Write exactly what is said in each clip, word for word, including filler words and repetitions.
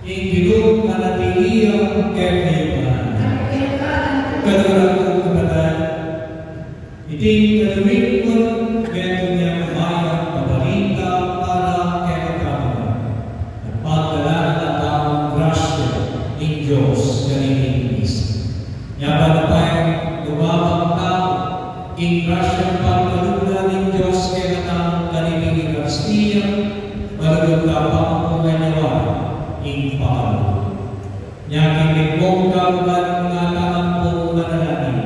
Ing Ginu manatili ya kekayu ngan. Kaluguran kung kapatad, iting kadumingun, metung yang mayap a balita para kekatamu. At pagdala na tamu ing grasya ning Dios kaniting misa. Nya ban pay lumabang tamu king grasyang pagkalub na ning Dios kekatamu kaniting Eukaristia, malugud tamu pung manyayaring pakalub. Nya king migmung kaluguran nga tamu pung manalangin,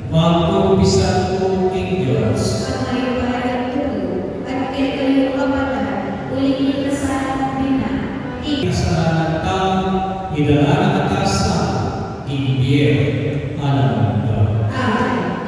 magkumpisan ku king Dios. Ang may bayad tulo, at kekayu, kapatad, uling ikasalang bina, ing kasalanan tamu, idala na katamu king bie alang angga. Amen.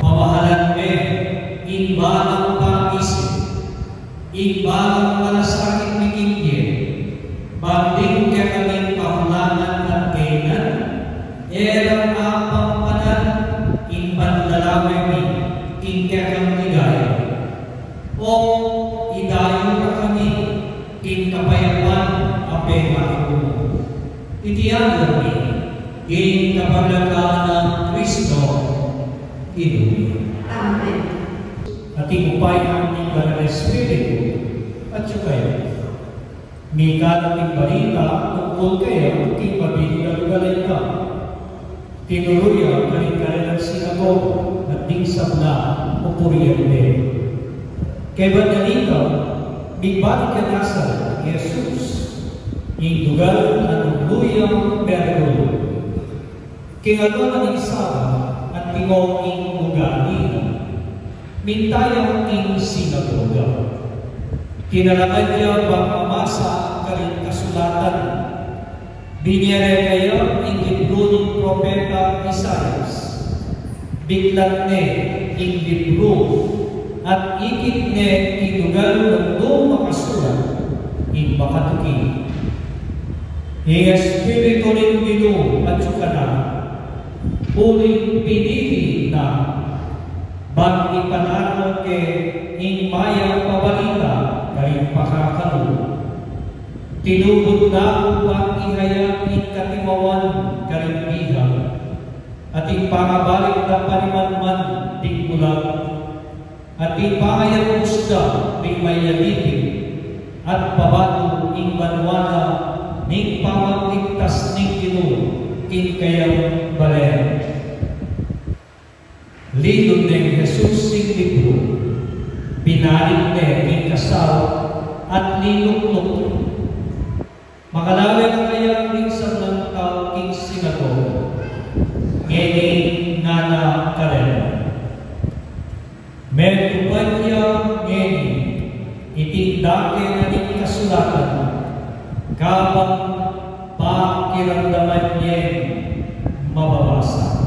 Pamahalan me ing balang pangisip, ing balang malasakit mi king bie, ban ding kekaming kakulangan at kainan, e ra apampadan ing panlalawe mi king kekang ligaya. O idayu na kami king kapayapan a pengaku mu. Iti aduan mi king kapamilatan nang Kristo Ginu mi. Amen. At ing upaya ning Banal a Espiritu, at yu kayu. Mika na ing balita Kaya king mabilin a lugal a ita, tinuru ya karing karelang sinagoga at ding sabla pupurian de. Kaybat na nita, migbalik ya Nazaret i Jesus, ing lugal a nublu yang mergul. King aldo na ning Sabat, anti mo ing ugali na, minta ya king sinagoga. Tinalagan ya bang mamasa karing kasulatan. Binie re kaya ing libru ning propeta Isaias. Biklat ne ing libru at ikit ne king lugal nung makasulat ing makatuki. Ing Espiritu ning Ginu atyu kana, uling pinili na bang ipanaral ke ing mayap a balita karing pakakalu. Tinubud na ku bang ihayag ing katimawan karing bihag, at ing pangabalik da panimanman ding bulag, at ing pangayatbus da ding mayalipin, at pabatu ing banua na ning pamagligtas ning Ginu king kayang balen. Linun neng Jesus ing libru, binalik ne ing kasaut at linukluk. Makalawe na kaya ing sablang tau king sinagoga. Ngeni ngana karela, metupan ya ngeni iting dake na ning kasulatan, kabang pakiramdaman yeng mababasa.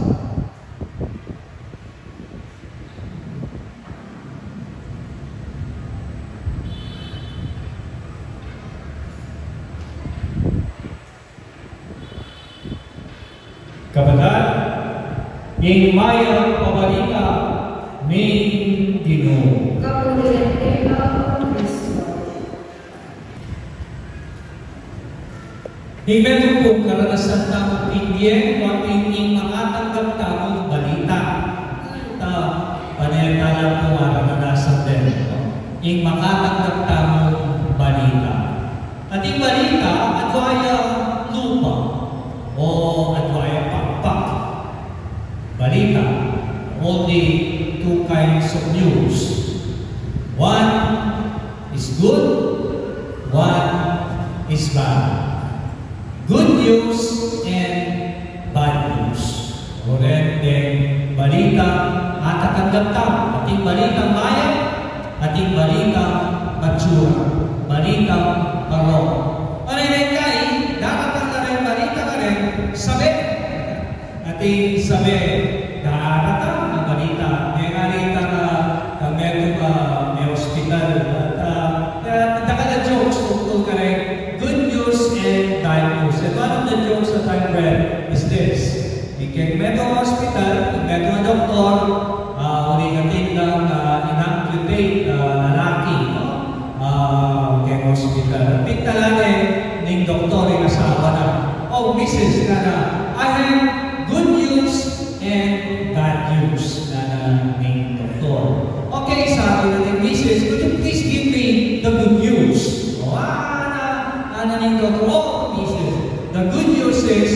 Kapatad, ing mayap a balita ning Ginu. Kapurian keka, O Kristo. Ing metung pung karanasan tamu king bie, ing makatanggap tamung balita. Ita, pane tala pu maranasan den, no? Ing makatanggap tamung balita. At ing balita, adwa yang lupa o adwa yang pakpak. Balita, only two kinds of news. One is good, one is bad. Good news and bad news. O ren deng balita a tatanggap tamu, ating balitang mayap, ating balitang matsura, balitang marong. Pane ing kai, dapat a kareng balita kareng sabe. Ating sabe, dapat a balita. Mengalita ka, ka metung a me-hospital, at, ah, kaya dakal a jokes tungkul kareng good news and bad news. And one of the jokes that I read is this. Ing keng metung a hospital, ing metung a doktor, ah, uling atin lang, ah, in-amputate, ah, lalaki, no? Ah, keng hospital. Pintalan ne ning doktor ing asawa na. "Oh, misis," ngana, "I have good news and bad news," ngana ning doktor. "Okay," sabi na ning misis, "could you please give me the good news?" O, ah, ngana, ngana ning doktor, "Oh, misis, the good news is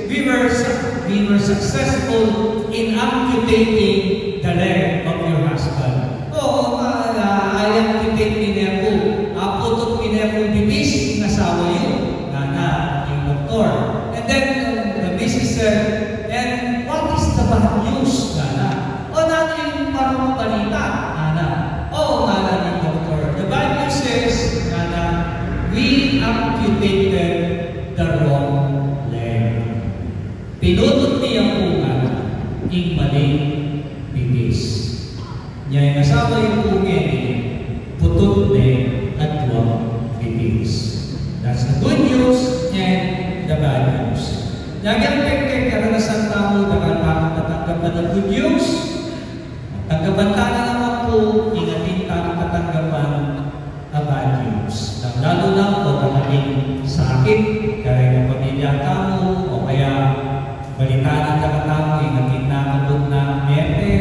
we were su-, we were successful in amputating the leg of your husband." "Oo, ah, ah, i-amputate mi ne pu, ah, putut mi ne pu ing bibis ning asawa yu," ngana ning doktor. And then, um, the misis said, "And what is the bad news?" ngana. "O, nanu ing marong a balita?" ngana. "O," ngana ning doktor, "the bad news is," ngana, "we amputated the wrong leg." Pinutut mi ya pu, ngana, ing maling bibis. Nya ing asawa yu pu ngeni, putut ne ing aduang bibis. That's the good news and the bad news. Nya, agyang pekeng karanasan tamu, dakal tamung tatanggapan a good news. Tanggapan ta na naman pu ing atin tamung tatanggapan a bad news. Lalu na pu kung atin sakit kareng pamilya tamu, o kaya balita na katamu ing atin nakabud na mete,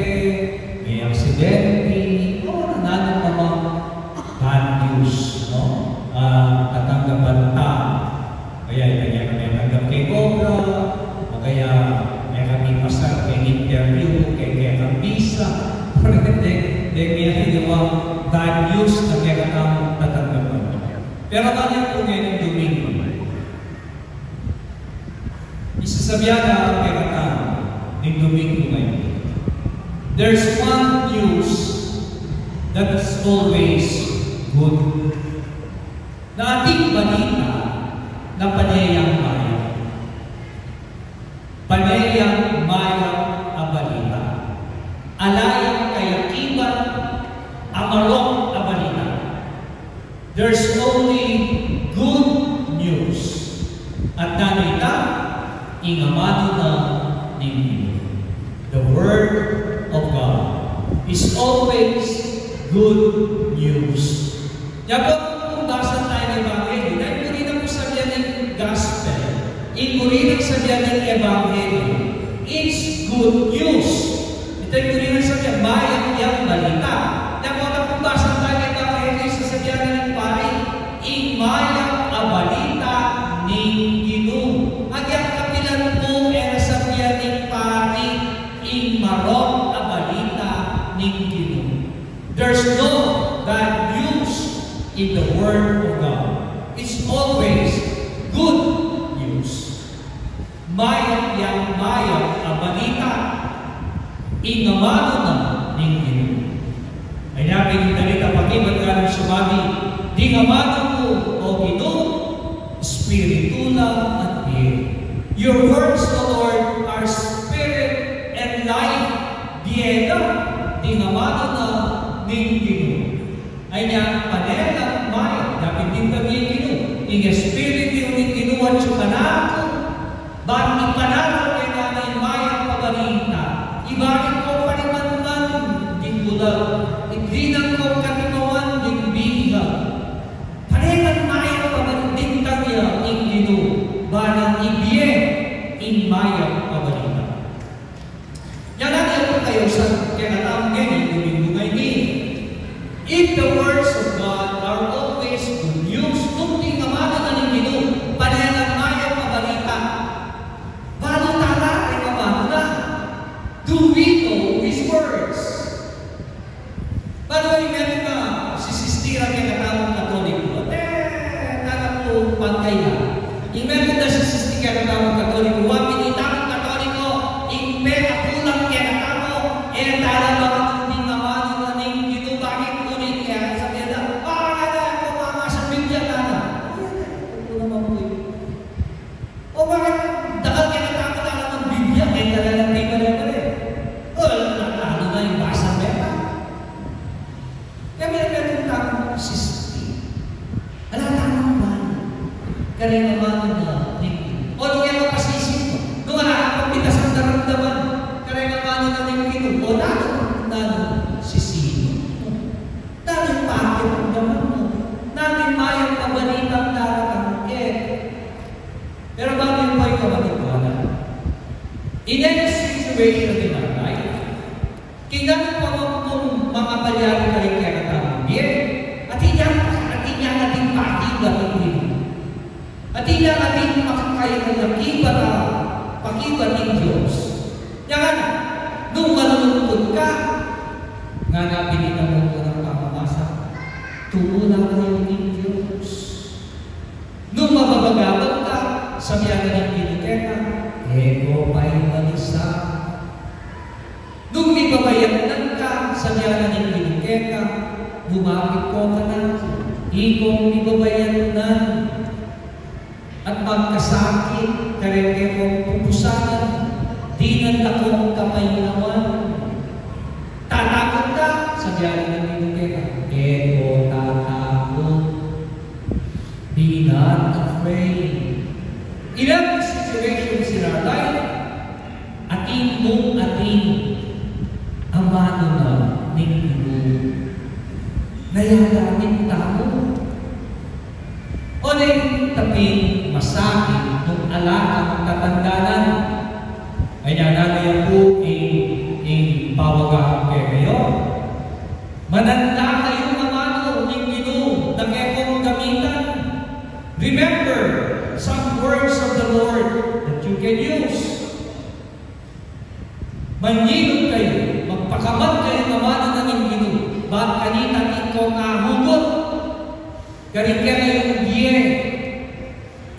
me-aksidente, o nanu pa mang bad news, no? Ah, tatanggapan ta. Kaya ing atin Kaya, kaya kami pasal, kaya interview, kaya, kaya kami visa. Deng, deng, deng kaya ginawa, bad news na kaya kami tatanggapan. Pero bakit po ngayong Domingo? Isasabian na ang pekatan ng Domingo ngayon. There's one news that is always good. Na ating balita na paneyang mayap. Paneyang mayap a balita. Ala yang kayakiban a marok a balita. There's only good news. At nanu ita? Ing amanu na ning Ginu. The word of God is always good news. Nya po, kung basa tayo ng Ebanghelyo, dahil muli na po sabihan ng gospel, ing muli na sabihan ng Ebanghelyo, it's good news. Ito yung muli na sabihan, mayap yang balita. Nya po, kung basa tayo ng Ebanghelyo, sasabihan ng pari, ing mayap a balita ning Ginu. Agyang kapilan po e na sabihan ng pari, ing marok a balita ning Ginu. There's no bad news in the Word of God. It's always good news. Mayap yang mayap a balita. Ing amanu na ning Ginu. Ay na, ing balita pakibat ka ng sumabi, ding amanu mu, O Ginu, Espiritu la at bie. Your words, O Lord, are spirit and life. Bie la, ding amanu na ning Ginu. Ay nya, panelang mayap, dapit ing Ginu, ing Espiritu ning Ginu atyu kanaku, ban ipangaral kekami ing mayap a balita, ibalik ku pa naman ding bulag, idinan ku katimawan ding bihag. Panelang mayap a balita, bantang ya ing Ginu, ban ibie ing mayap a balita. Nya nanu pu ing kayausan kekatamu ngening Domingo ngeni? If the words of God are always good news, nung ding amanu na ning Ginu panelang mayap a balita, balu tala reng amanu na. Do we know His words? Balu, ing metung a sisisti kekatamu Katoliko, e, tala pu pagkaya. Ing metung a sisisti kekatamu Katoliko, wa, pin ing tamu Katoliko, ing pekakulang kekatamu, e tala ba nung ding amanu na ning Ginu, bakit ulit kaya sabi da, "Ah, tala, e ku mamasan Biblia, tala." Ay, ay, ay, e ku naman pu. O bakit dakal kekatamu tala nung Biblia, e tala lang di pare-pare. O, lalo na ing basa meta. Kaya metung tamung sisisti. Ala tamung bana. Kareng amanu na ning Ginu. O nung e ka pasisipan, nung ala kang pagpitas a daramdaman, kareng amanu na ning Ginu. O nanu, nanu sisipan mu? Nanu ing pakiramdaman mu? Nanu ing mayap a balitang daratang keka? Pero balu yu pu ing kamatikwanan. In any situation in our life, king nanu pa man pung makapalyari karing kekatamung bie, atin yang, atin yang atin pakibat ning Ginu. Atin yang atin makakaya ning akibat a pakibat ning Dios. Nya ngana, nung malulungkut ka, ngana pin ing nanu, nung pamamasa, tuula kayu king Dios. Nung mababagabag ka, sabian na ning Ginu keka, e ko pa ibalisa. Nung mibabayatnan ka, sabian na ning Ginu keka, lumapit ko kanaku, ikong mibabayatnan. At magkasakit, kareng kekong pupusanan, dinan da kong kapainawan. Tatakut ka, sabian na ning Ginu keka, e ko tatakut. Be not afraid. In every situation in our life, atin mung atin amanu na ning Ginu. Nayalamin tamu. O neng tapin masakit nung ala kang tatandanan. Ay, nanu ya pu ing, ing pawaga ku kekayu? Mananda kayung amanu ning Ginu na kekong gamitan. Remember some words of the Lord that you can use. Manyilud kayu, magpakamat kayu, ngamanu na ning Ginu, bang kanita atin kong ahugut. Karin keng kayung bie,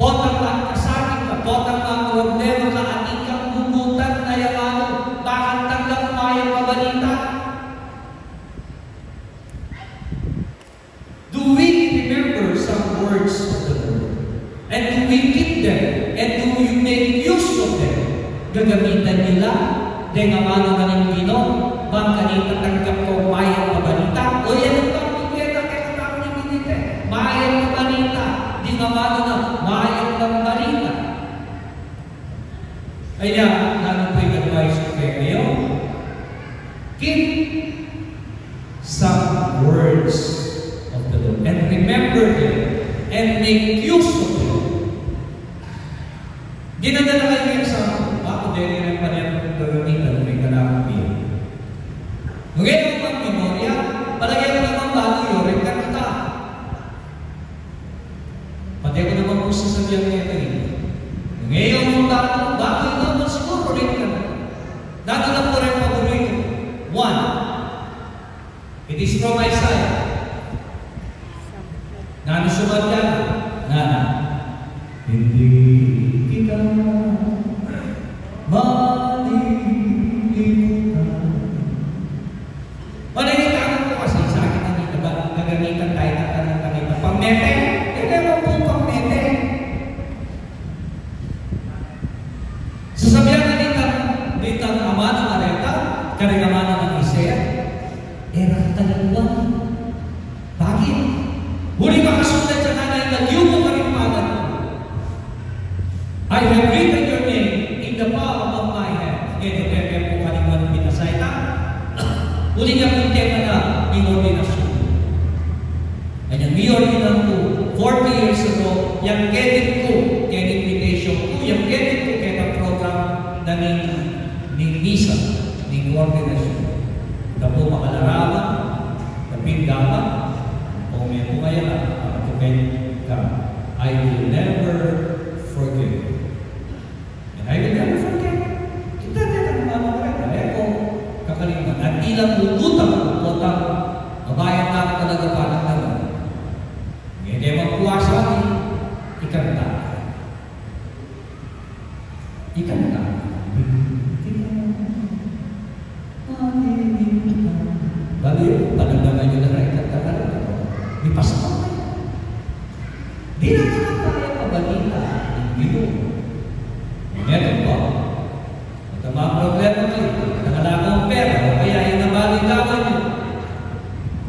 potang lang kasakit ka, potang lang problema ka, atin kang hugutan na yang amu, bakanta tanggap mayap a balita. Do we remember some words of the Lord? And do we keep them? And do you make use of them? Gagamitan yu la deng amanu na ning Ginu, bang kanita tanggap kong mayap a balita? O yan ing topic keta, keta tamu ning Ginu, mayap a balita. Ding amanu na mayap a balita. Aya, nanu pu ing advice ku kekayu? Keep some words of the Lord and remember them and make use of them. Ginanda na kayu ing example. Aku, deni rin pa rin gagamitan, may kailangan din. Nung e ku magmemorya, palage ku naman balu yu rin kanita. Pati aku naman pu sasabian kekayu. Nung e yu magbalu, balu yu naman siguru rin kanita. Nanu na pu ring paburitu? One, it is from Isaiah. Nanu sumat dian? Nanu? Hindi kita malilimutan. Malilimutan ku kasi, sa akin, ang iba, gagamitan tayo ng kanilang kanita. Pangmete? Hindi naman pu pangmete. Sasabian na nitang, nitang amanu na reta, karing amanu nang Isaiah, e ra ka talingwan. Bakit? Uling makasundan ya, ngana, ing lagyu mu karing pangan ku. I have written your name in the palm of my hand. Ngeni, pepe pu karing manung binasa ita. Uling ya pu ing tema na ning ordinasyun. Kanyang mi-ordinan ku, forty years ago, yang keti ku, keti invitation ku, yang keti ku, keta program na ning, ning misa, ning ordinasyun. Ita pu makalarama, kapin dama, o me pu mayala, makatuken ka. I will never forget. And I will never forget. Kita, kita, mama, kaya, kaya ko kakalimutan. At tila tututan ko, kota, mabayat na talaga pa ng ano. Ngeni, magpuasa ni, ikanta. Ikanta. Balu yu, panamdaman yu na rin, ikanta na rin. Di pa sa mga. Di na naman tayo pabalita ng Ginu. Meron po. At ang mga problema kayo, nakalakong pera, o kaya yung nabalitawan nyo.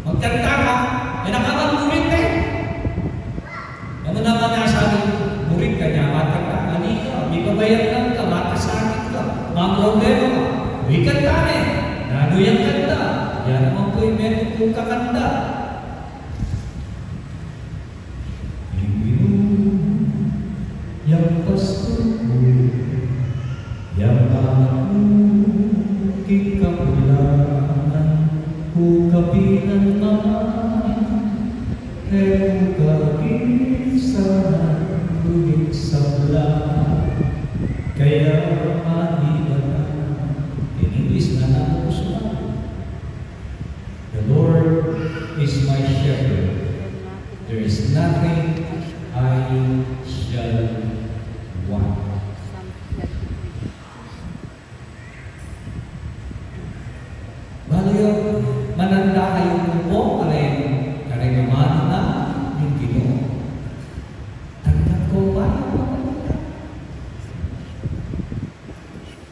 Magkanta ka, may nakaman murit eh. Ano naman na sabi, murit ka niya, magkanta ka, mali ka, may babayan lang ka, makasakit ka, mga problema ka. Uy, kanta na eh. Nanu yang kanta? Yan naman po yung meron pong kakanta. Yang pastor ku, yang anak ku, king kakulangan ku kapilan man, e ku kapisanan uling sabla, kaya maniwala. In English, nanu pu sumat? The Lord is my shepherd. There is nothing I shall want. Balu yu, mananda kayu pu, karing, karing amanu na ning Ginu. Tanggap kong mayap a balita.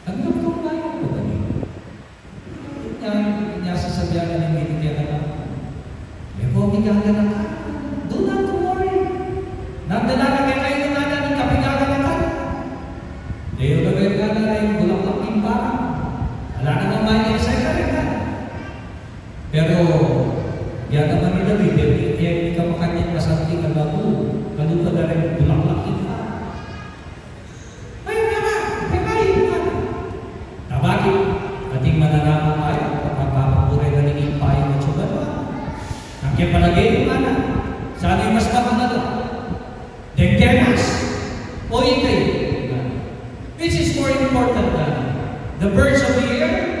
Tanggap kong mayap a balita. Nya, nya sasabian na ning Ginu keta, e ko pigaganakan. Do not worry. Nanu la, kekayu na ning kapigaganakan. E yu na rin, ngana, ing bulaklak king parang. Ala na namang makikialam karin, ngana. Pero, ya naman ni David, e, e, e ka makanyan masanting a lagu, kalupa na ring bulaklak king parang. Ay, ngana, e, ay, ngana. Tabaki, ating mananamang tayo, kapag papapure na ning impayung atyu banua. Ang kaya palagi yung ngana, sana yung mas maganda. Deng demas, o ikay, ngana. Which is more important, ngana? The birds of the air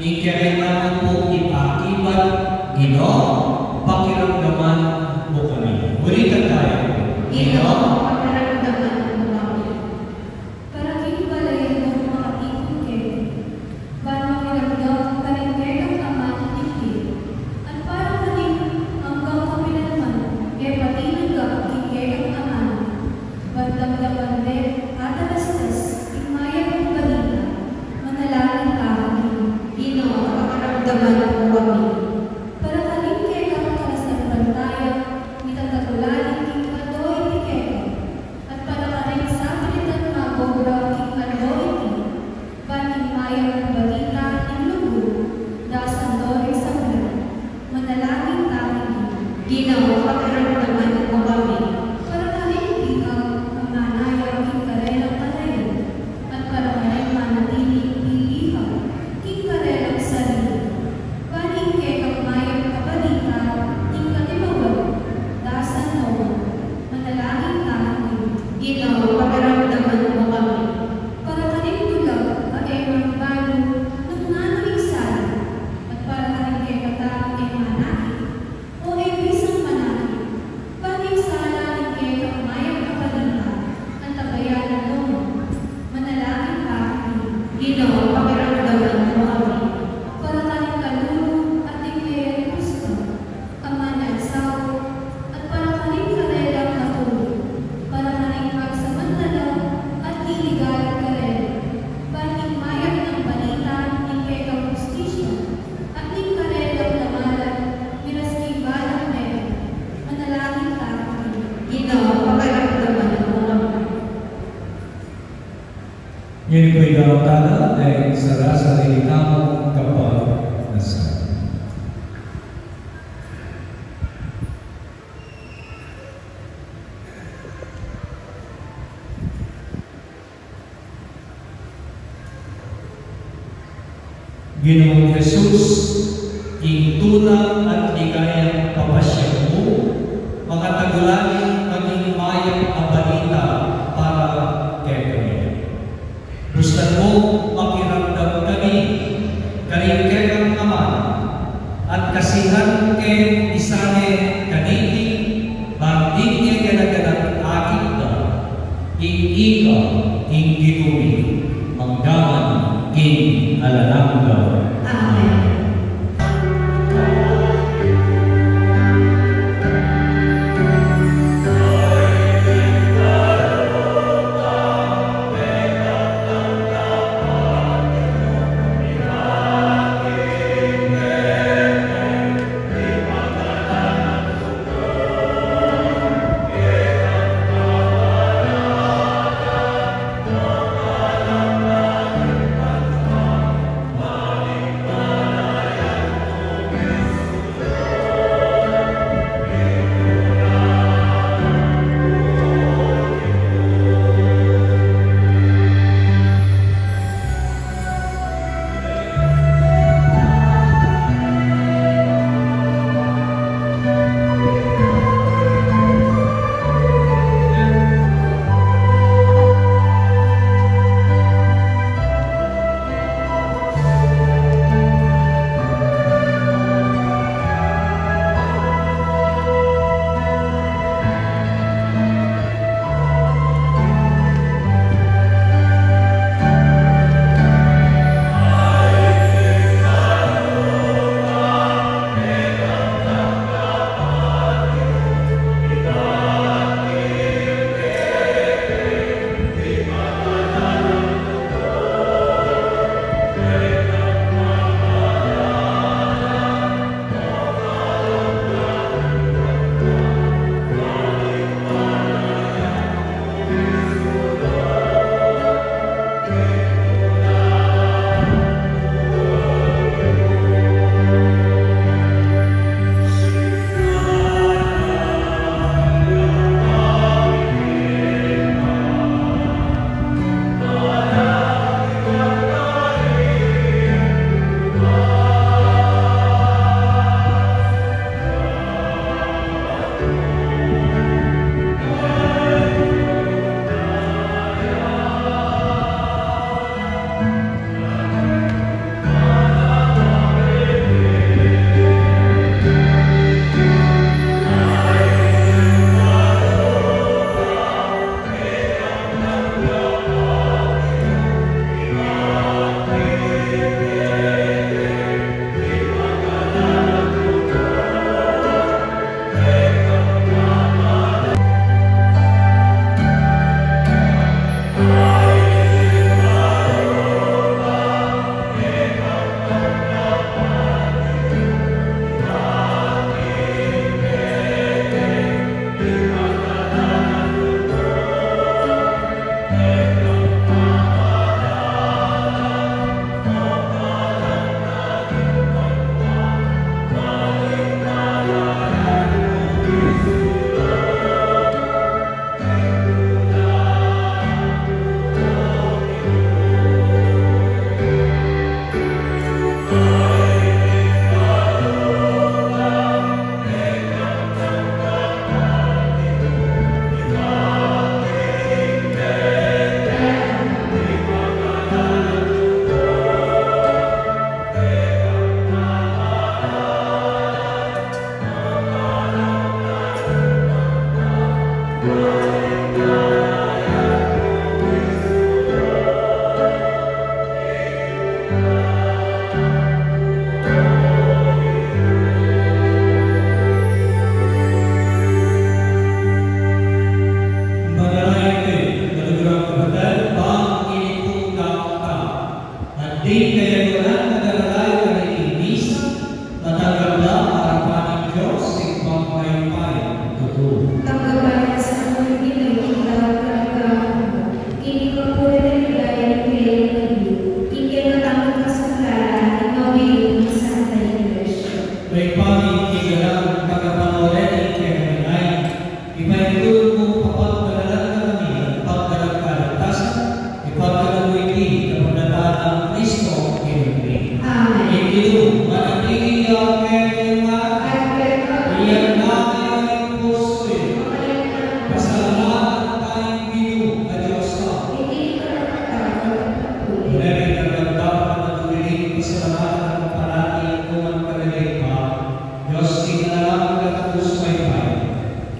ing kekaynaman pung ipakibat, Ginu, pakiramdaman mu kami. Ulitan taya. Ginu, pakiramdaman mu kami. Para king balayan mung makatipun kami, ban makiramdam karing kekang amanung lingkung, at para karing anggang kapilan man e pati nanggap king kekang amanung, ban damdaman de atalastas ing mayap a balita, manalangin kami. Ginu, pakiramdaman mu kami. Para karing kekang kalasalpantaya, mitatagulaling king aldo iti keka, at para karing sapilitan mag-obra king aldo iti, ban ing mayap a balita ning lugud, dasan do ring sabla, manalangin kami. Ginu, pakiramdaman mu kami. Para karing bihag a manaya king karelang palayo, at para karing manatiling bibihag king karelang sarili, ban ing kekang mayap a balita ning katimawanan, dasan no man, manalangin kami. Ginu, pakiramdaman mu kami. Para karing bulag a e makibalu nung nanu ing sala, at para karing kekatang e manakit, o e bisang manakit, ban ing sala ning kekang mayap a balita, antabayanan no man, manalangin kami. Ginu, pakiramdaman mu kami. Para karing kalulu at ding e alipusta, a manansaut, at para karing karelang matulid, para karing agsamantala at liligalig karela, ban ing mayap nang balita ning kekang hustisya, at ning karelang lamalam, miras king balang bie, manalangin kami. Ginu, pakiramdaman mu kami. Ngeni pu, idalak tala ing sarasarili tamung kapagnasan. Ginung Jesus, ing tuna at ligayang papasyag mu, makatagulaling maging mayap a balita para kekami. Bustan mung makiramdam kami karing kekang amanung, at kasihan ke isane kaniti, ban ing kekanaganat akit da, ing ika ing Ginu mi, mangga man king alang angga. Amen.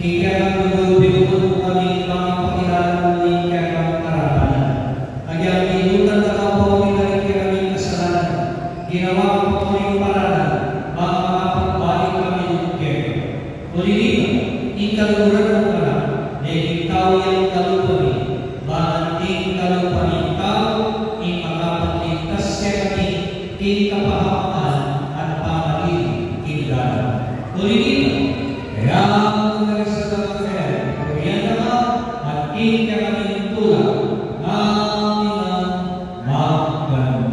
Ing kekang lugud, binubuti mu kami, bang ipakilala mu ing kekang karapanan. Agyang dinutan da ka pu king kekaming kasalanan, ginawa mu pa pu ing paraan, bang makapagbalik kami keka. Uli na nita, ing kaluguran mung Anak, meging tau ya king kalupa mi, bang anting kalupa ming tau, ing makapagligtas kekami king kapahaman at pamaging king dalan. Uli na nita, kaya ang nagsasabi kaya, purian na ka, at king kekaming tulang, amin. Magdalena.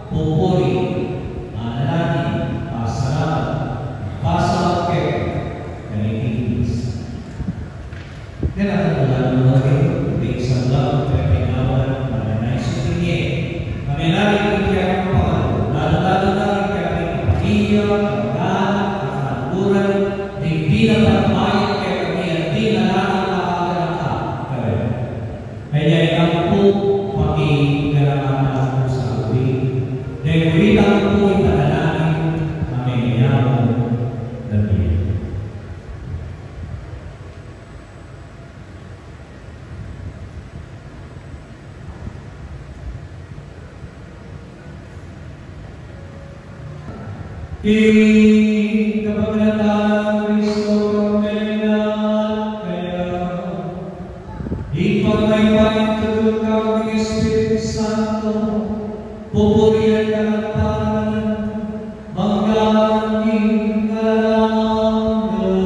Pupuri, manalangin, pasalamat, pasalamat keka, kaniting Dios. Kaya na kung wala naman kayo, tingin sa mga pagpapinawan, mananay sa tingin. Kami na rin kung kaya ang pangalan, lalo-lalo na rin kaya ang pamilya, kamag-anak, kasalukuyan, di pinapagmayat kaya kami at di na namin makakalakan kami. Kaya ikaw po, pakikiramatan po sa amin. Dahil kita po ipanalangin, amin niya po, David. Ing kapamilatan nang Kristo, kami na kaya. Ing pagmayap ning Espiritu Santo, pupurian ka ng Panginoon, mangga man king alang angga.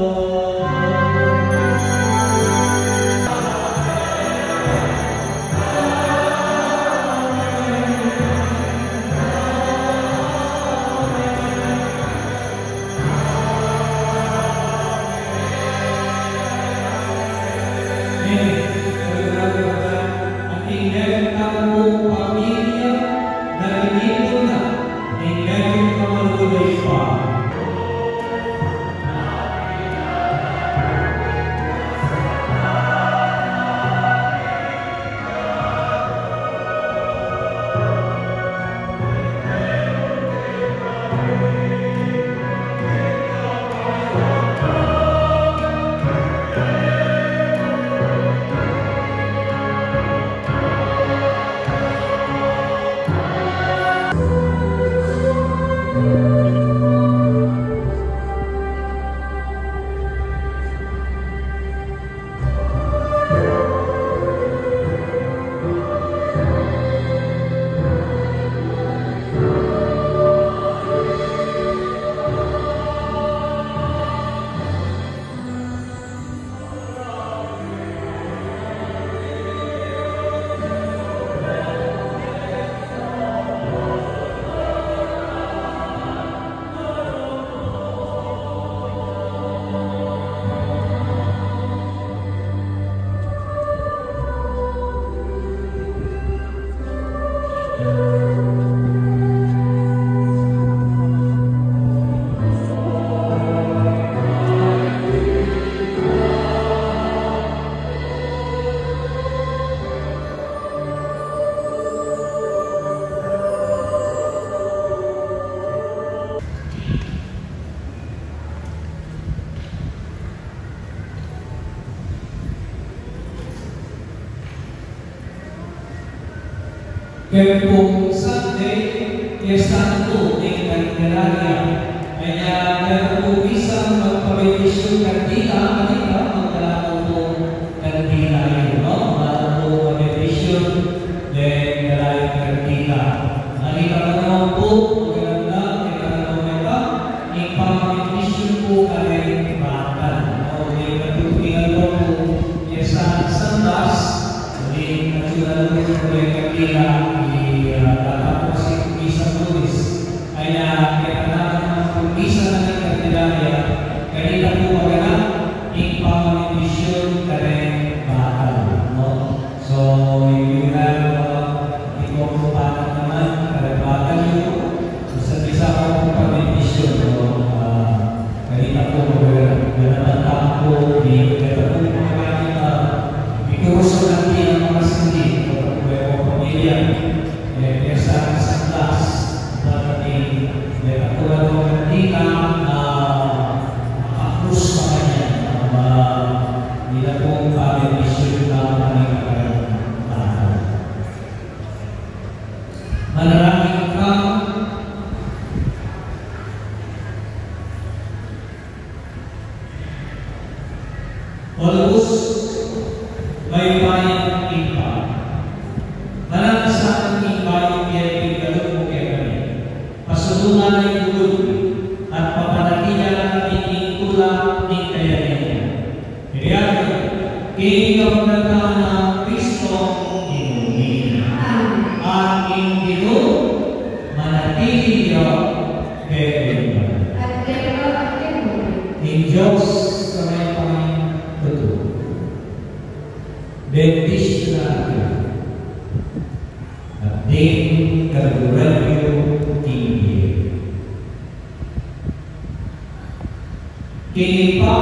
Amen. At ing metung tamu pung pamilya na tinipun na ning metung a malugud a Ibpa. Keng pung Sunday, Fiesta na pu ning Candelaria. Kaya keta pu misang magpabendisyun kandila, kanita magdala pu kandila yu, no? Para pu mabendisyun deng dala yu kandila. Kanita naman pu, maganda, kaya naman ita, ing pamabendisyun pu kareng bakal. O, ing katutukinan pu, Fiesta San Blas, ing atsuran pu kareng kandila, i, ah, dapat pu kasi misa Lunes. Kaya, kaya naman pu misa na ning Candelaria, kanita pu maganap ing pamabendisyun kareng bakal, no? So, if you have, uh, ikaw pu bakal naman, kareng bakal yu, sa misa pu pamabendisyun, no? Ah, kanita pu maganap, ganapan tamu pu, di, kanita pu maganap, ah, ikurus na natin ang mga sindi, o, o, pamilya. Eh, Fiesta San Blas, darating, eh, katulad ng kandila, ah, makakrus pa kanya, ah, ila pung pamabendisyun na kanyang tahanan. Manalangin ka. O lubus mayupayang Ibpa, mananu sana ing mayupayang pigkalub mu kekami, pasulungan na ing lugud at papanatili na kami king tula ning kayarian mu. Kaya, king kapamilatan nang Kristo, Ginu mi. Amen. At ing Ginu manatili ya kekayu. At keka mu rin. Ing Dios a mayupayang tutu, bendisyunan na kayu at ding kaluguran yu king bie. King Ibpa,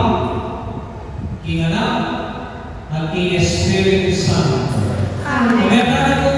king Anak, at king Espiritu Santo. Amen. Amen.